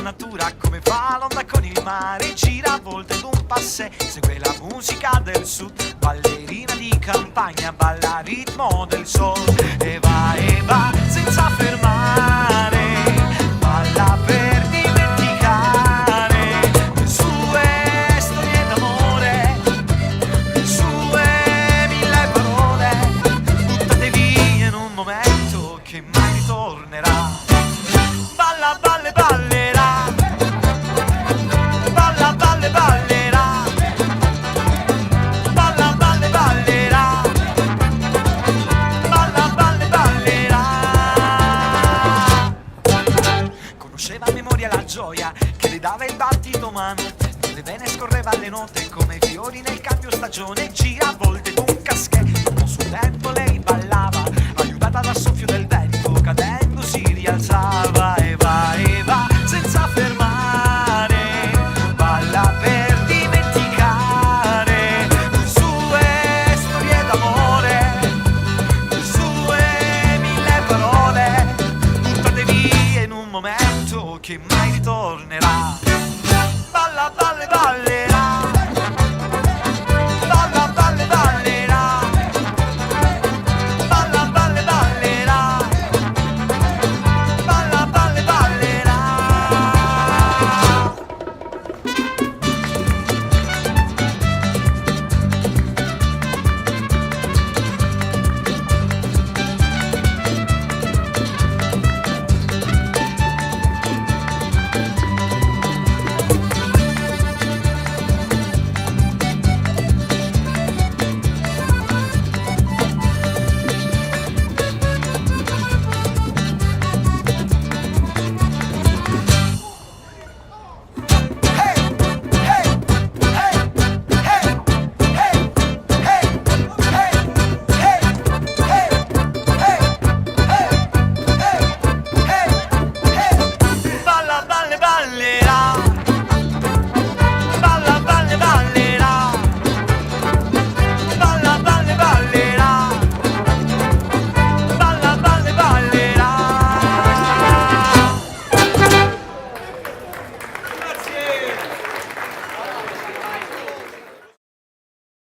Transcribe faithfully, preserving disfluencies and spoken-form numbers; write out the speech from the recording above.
natura come fa l'onda con il mare, gira a volte d'un passè, segue la musica del sud, ballerina di campagna, balla al ritmo del sol e va e va senza fermare, balla per dimenticare le sue storie d'amore, le sue mille parole, buttate via in un momento che mai ritornerà. Balla, balle, ballerà. Balla, balle, ballerà. Balla, balle, ballerà. Balla, balle, ballerà. Conosceva a memoria la gioia che le dava il battito umano. Le vene scorreva alle note come fiori nel cambio stagione. Gira a volte d'un caschè, dopo suo tempo lei balla.